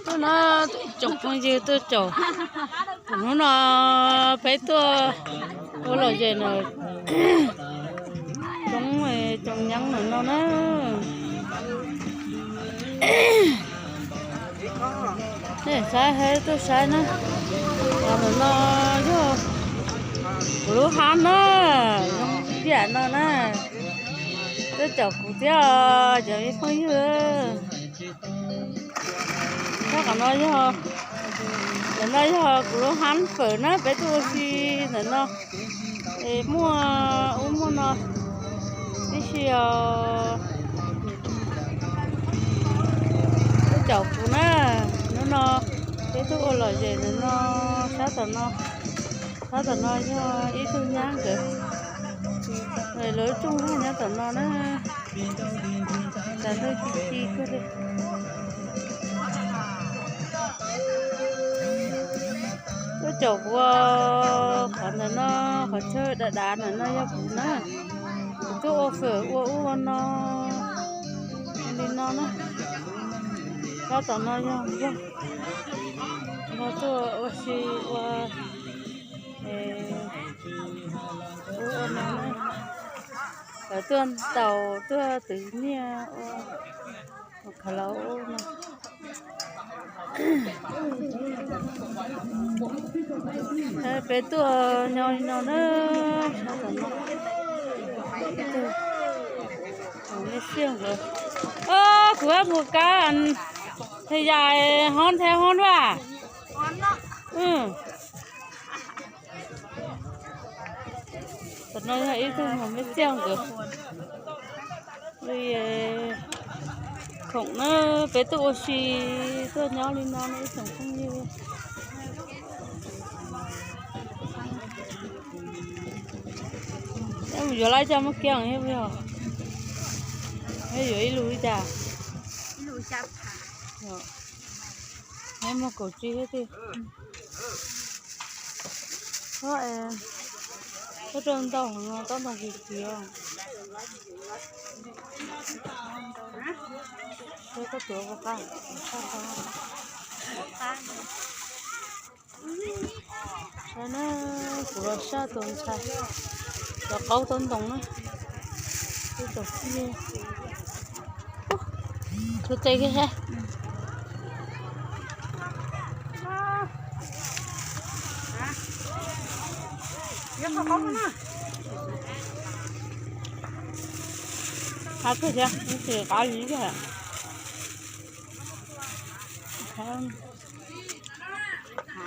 Hnub no tsoom phooj ywg tuaj caum, hnub no peb tuaj ua lom zem na, coob, coob nyaab ntawm no na. Nej saib, tuaj saib na, ntawm no yog kuv lub hab na, zoo li no na. Tuaj caum kuv thiab cov me phooj ywg. Qhov no yog, ntawm no yog kuv lub hab fawm na, peb tuaj ua si ntawm no. Es muaj ub muaj no tib si os. Tuaj caum kuv na, hnub no peb tuaj ua lom zem ntawm no, sab tom no, sab tom no yog ib tug nyab nkawd, lawv tsooj zog nyob tom no na. Tsav ntawj ci ci kawg li. Tuaj caum kuv, qhov ntawm no, qhov chaw dav dav ntawm no yog kuv na. Kuv tuaj ua fawm ua ub ua no li no na. Sab tom no yog nploog, nploog tuaj ua si ua ub ua no na. Lawv tuaj ntaus tuaj twv nyiaj ua khav laus ub no. Peb tuaj nyob li no na, sab tom no. Kuv mus kab, yam hob nthe hob na. Tam no yog ib tug hmoob me xiaj nkawd li khoom na, peb tuaj ua si tuaj nyob li no na ib tsoom phooj ywg. Mus yuav lawm coj muab kiag, yuav ib lus li cas? Muag kaum tsib thiab tiag. Koj rau ntau no, koj ntau kiag kiag. Koj tuav ua qab, na, kuv los saj tuav ntshai, los qaub tau ntoo na. Tsuav tes kiag he. Qab kawg thiab, tsis qab li thiab.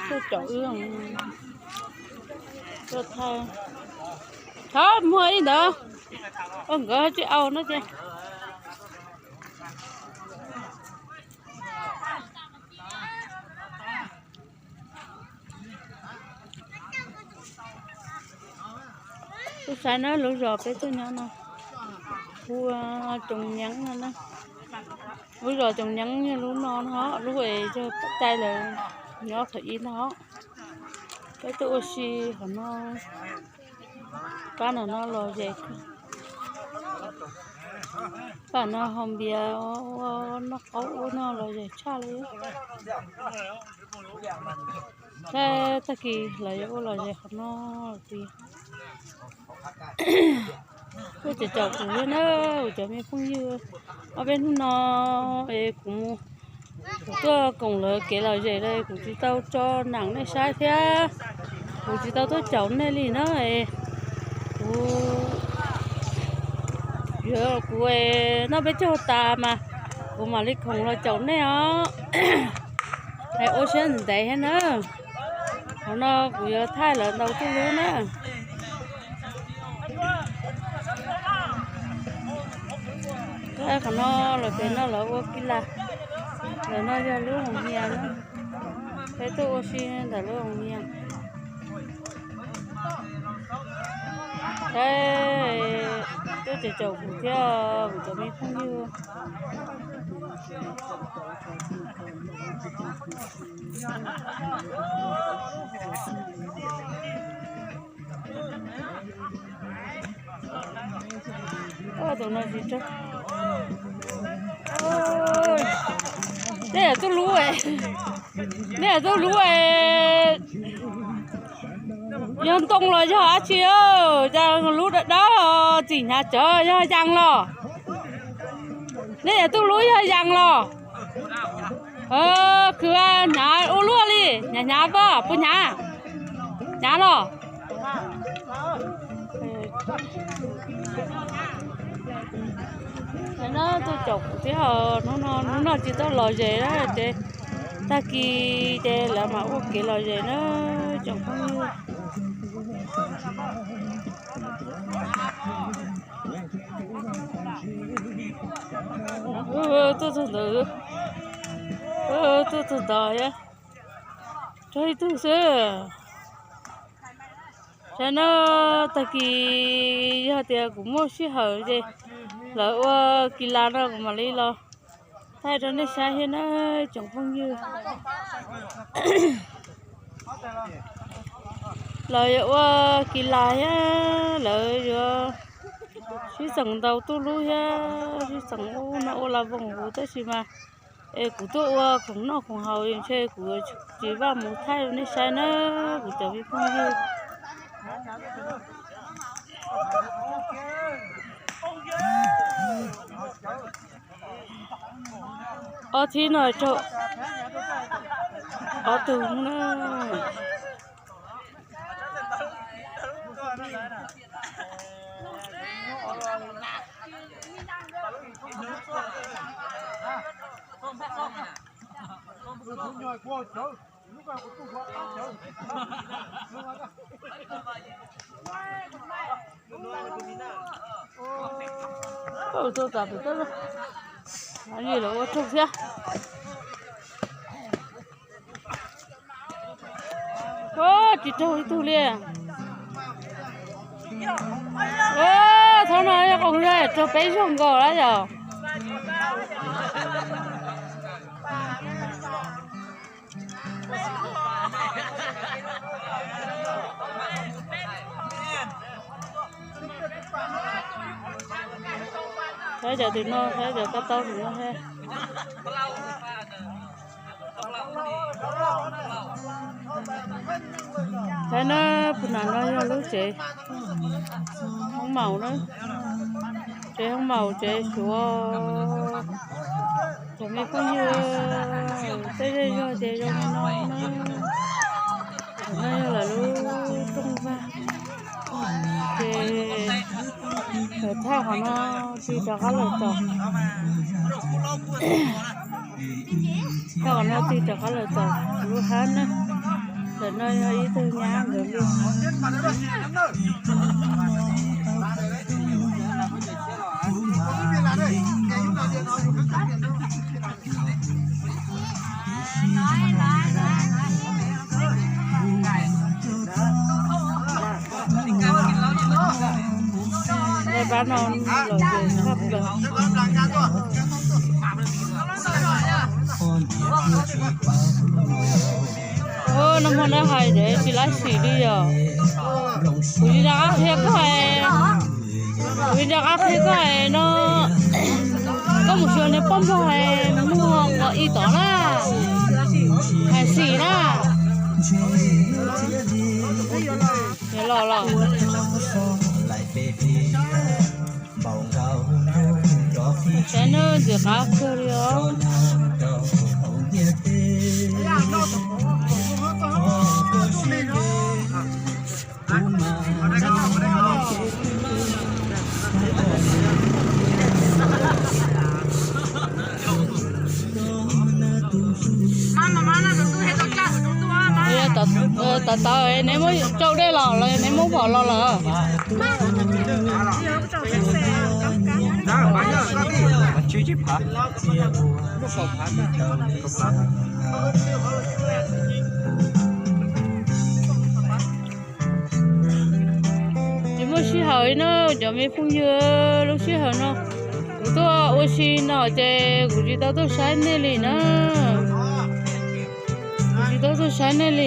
Tuaj caum wb, tuaj thaij. Thov muag ib ntawd, ua nkawd tsis au no ces. Kuv xav na lub zos peb tuaj nyob no, hu Tsoos Nyeeb no na. Lub zos Tsoos Nyeeb yog lub no no, lub es yog cai lawv nyob thaum ub no. Peb tuaj ua si qhov no, pab no no los zem, pab no haus npias ua noj qaub ua no los zem tshaj li. Saib tag kis lawv yuav ua lom zem qhov no tiag. Tuaj caum kuv thiab na, kuv cov me phooj ywg. Ob peb hnub no es kuv, kuv tuaj koom lawv kev lom zem los kuv tsis tau tso nam nej saib thiab, kuv tsis tau tuaj caum nej li na. Kuv, kuv noj peb caug tas mas kuv mam li khoom los caum nej os. Es ua siab ntev thiab na. Qhov no kuv yuav thaij lawv ntau tug lub na. Qhov no lawv pem no lawv ua kis las, lawv no yog lub hoos hias na. Peb tuaj ua si ntawm lub hoos hias. Saib, tuaj caum kuv thiab kuv cov me phooj ywg. Tus no tsis tso. Nej yog tuj lub, nej yog tuj lub, yog ntoo los yog dab tsi, cas lub dawb dawb txim hnyav tsawv, yog yas los? Nej yog tuj lub yog yas los? Khwv hnyav ua luaj li, hnyav hnyav pob puas hnyav? Hnyav los? No tuaj caum kuv thiab, hnub no tsis tau los zes na ces tag kis ces lawv mam ua kev los zes na tsoom phooj ywg. Tuaj txog ntawd, tuaj txog ntawd, tshuav ib tug xwb. Saib na, tag kis yog tias kuv muaj sij hawm ces lawv ua kis las no kuv mam li los thaij rau nej saib thiab na tsoom phooj ywg. Lawv yuav ua kis las thiab lawv yuav sib xeem ntaus tuj lub thiab sib xeem ub no ua las voos huv tab sis mas es kuv tuaj ua khoom noj khoom haus ntshe kuv tsis vaj mus thaij rau nej saib na kuv cov me phooj ywg. Ob thib no raug ob tug na. Tuaj tas pem teb, lawv ua raug thiab. Tsis raug ib tug li. Thaum no yog qhov raug peb zaug nkaus lawm yom. Saib cov tim no, saib cov kab taub tim no thiab. Saib na, puag nram no yog lub tsev hoob maus na, tsev hoob maus tsev suav. Cov me phooj ywg, tej zej zog ces zoo li no na. Tam no yog lawv lub rooj vag, ces lawv thaj qhov no tig rov qab lawm tom, thaj qhov no tig rov qab lawm tom lub hab na. Ntawm no yog ib tug nyab nkawd li. Pab no lawm ces tshaj plaws. Nag hmo na hais tsis laib sim li yom. Kuv tsis nco qab qhia koj, kuv tsis nco qab qhia koj no. Koj mus xyuas niag poj nplog muag nqos ib tod na, hais xim na. Los los. Saib na, ntxim qab kawg li os. Tab tau neb muab tsau dej los los neb muab phom los lawm? Tsis muaj sij hawm li na cov me phooj ywg, lub sij hawm no kuv tuaj ua si no ces kuv tsis tau tuaj saib nej li na. Kuv tsis tau tuaj saib nej li,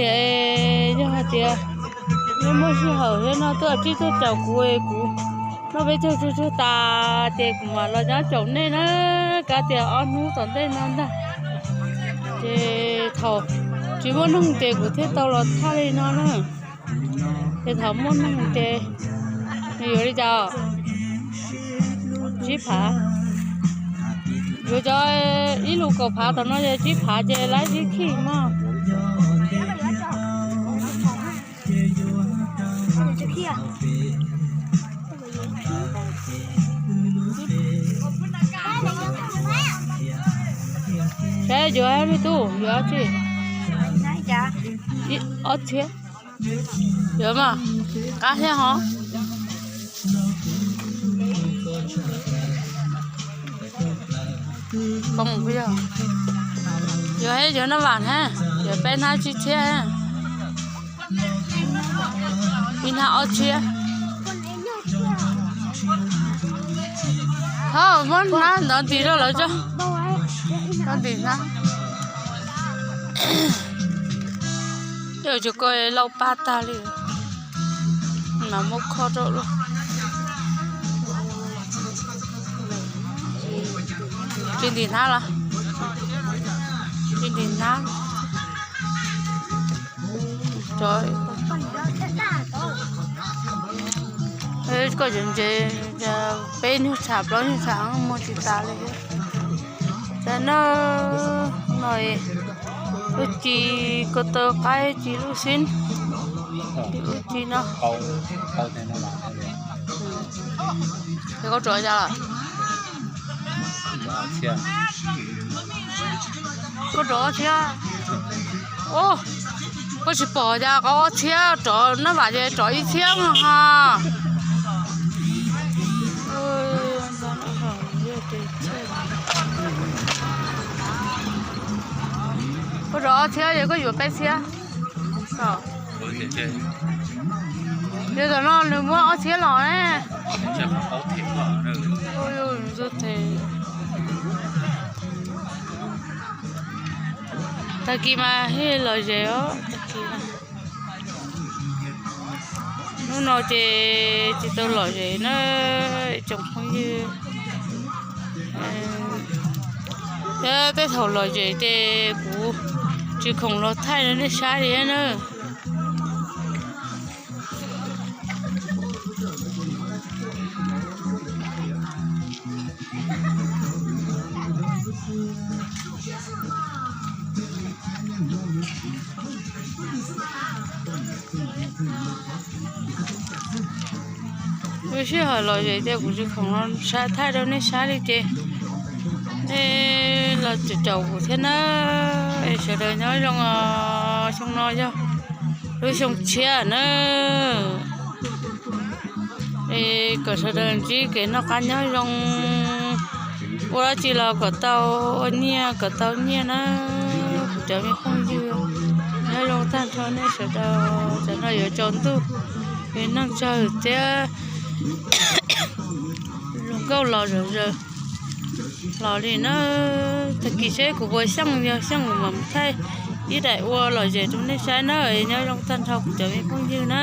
yog hais tias nej muaj sij hawm thiab no tuaj tsib tuaj caum kuv es kuv noj peb caug tsuag tsuag tas ces kuv mam los nyob caum nej na, kav tias ob hnub tom ntej no ntag. Thaum tsis muaj neeg ces kuv thiaj tau los thaij li no na. Ces thaum muaj neeg ces nws yuav li cas? Tsib phav. Yuav cov ib lus kaum phav tom no ces tsib phav ces laib sib khij mog. Saib yuav me tub yuav tsi? Ob txhiab. Yuav mas, qab thiab hov. Yuav, yuav noj vam hab, yuav peb hnab tsib txhiab, ib hnab ob txhiab. Thov muab hnab ntawd ntim rau lawv tso. Ntawd ntim hnab. Yuav tsum koj lauj pab tag li. Mas muab khob rau lawm. Tsis ntim hnab los? Tsis ntim hnab. Koj tseem ntse, peb nyuag tsam plaub nyuag tsam muag tsis tas li. Cas no, no lub ci ko taw qaib ci lub xib, ci lub ci no. Koj rov cas lawm? Koj rov ob txhiab. Koj tsis pom cas qhov ob txhiab rov noj vam ces rov ib txhiab mas ho. Koj rov ob txhiab ces koj yuav peb txhiab. Yog tam no nws muab ob txhiab los ne. Tag kis mas thiaj lom zem os, tag kis. Hnub no ces tsis tau lom zem na, tsoom phooj ywg. Thiab tej thaum lom zem ces kuv tsis khoom los thaij rau nej saib li na. Lub sij hawm lom zem ces kuv tsis khoom los thaij rau nej saib li ces nej los caum kuv thiab na. Sawv daws nyob zoo, xyoo no yog lub xyoo tshiab na. Es kom sawv daws ntsib kev noj qab nyob zoo, ua dab tsi los kom tau ua nyiaj kom tau nyiaj na. Kuv cov me phooj ywg, nyob zoo tag nrho nej sawv daws. Tam no yuav tsaus ntuj, es neeg tsawg thiab, hluas nkauj los zom zaws los li na. Tag kis seb kuv puas xyeej, yog xyeej mam thaij ib daim ua lom zem rau nej saib na. Nyob zoo tag nrho kuv cov me phooj ywg na.